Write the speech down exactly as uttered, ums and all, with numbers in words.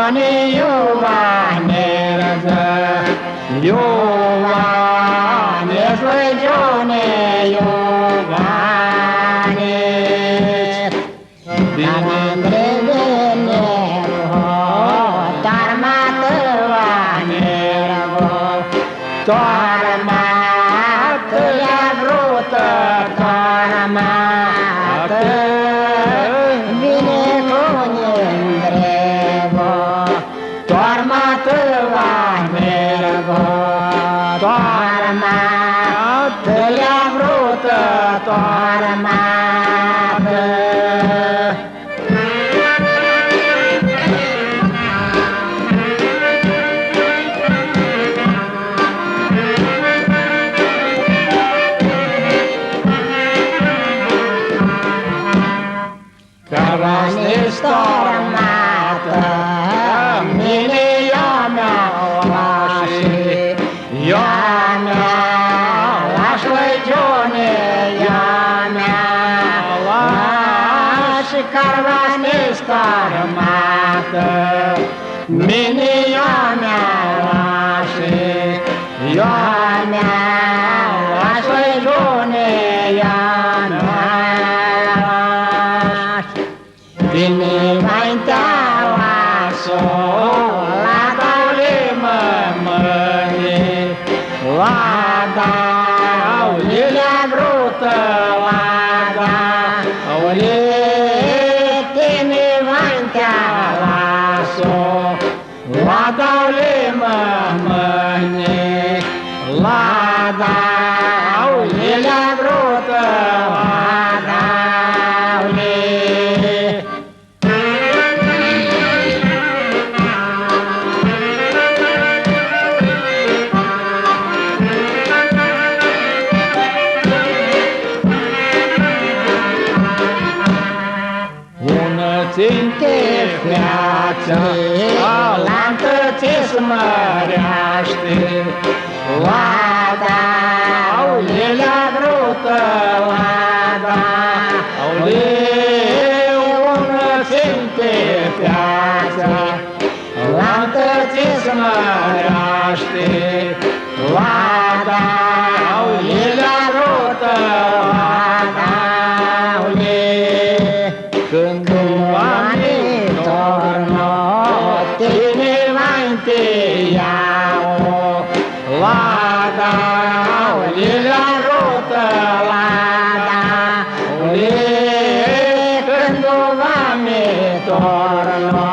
Iuvani, Iuvani, Iuvani, Iuvani. Bini, bini, toarma tã va nirgu, toarma tã lea vrutã, toarma tã, bini cu nji ndrebu. Toarma tã va nirgu, toarma tã lea vrutã, toarma tã. Cãrvãsni s-toarma tã, mini io mi-alashi, io mi-alashi, laigiuni, io mi-alashi, cãrvãsni s-toarma tã. Mini io mi-alashi, io mi-alashi, laigiuni, io mi-alashi. Tini va nj-ti alasu, la dauli mãmãnji. Lada, auli lea vrutã, lada, auli, tini va nj-ti alasu, la dauli mãmãnji. Lada, auli lea vrutã, lada, auli. Unã tsi nti featsi, alantã tsi s-mãreashti. Lada, auli lea vrutã, lada, auli, unã tsi nti featsi, alantã tsi s-mãreashti. Lada, auli lea vrutã, lada, auli. Cãndu va mi tornu, tini va nj-ti ljau. Lada, auli lea vrutã, lada, auli, cãndu va mi tornu.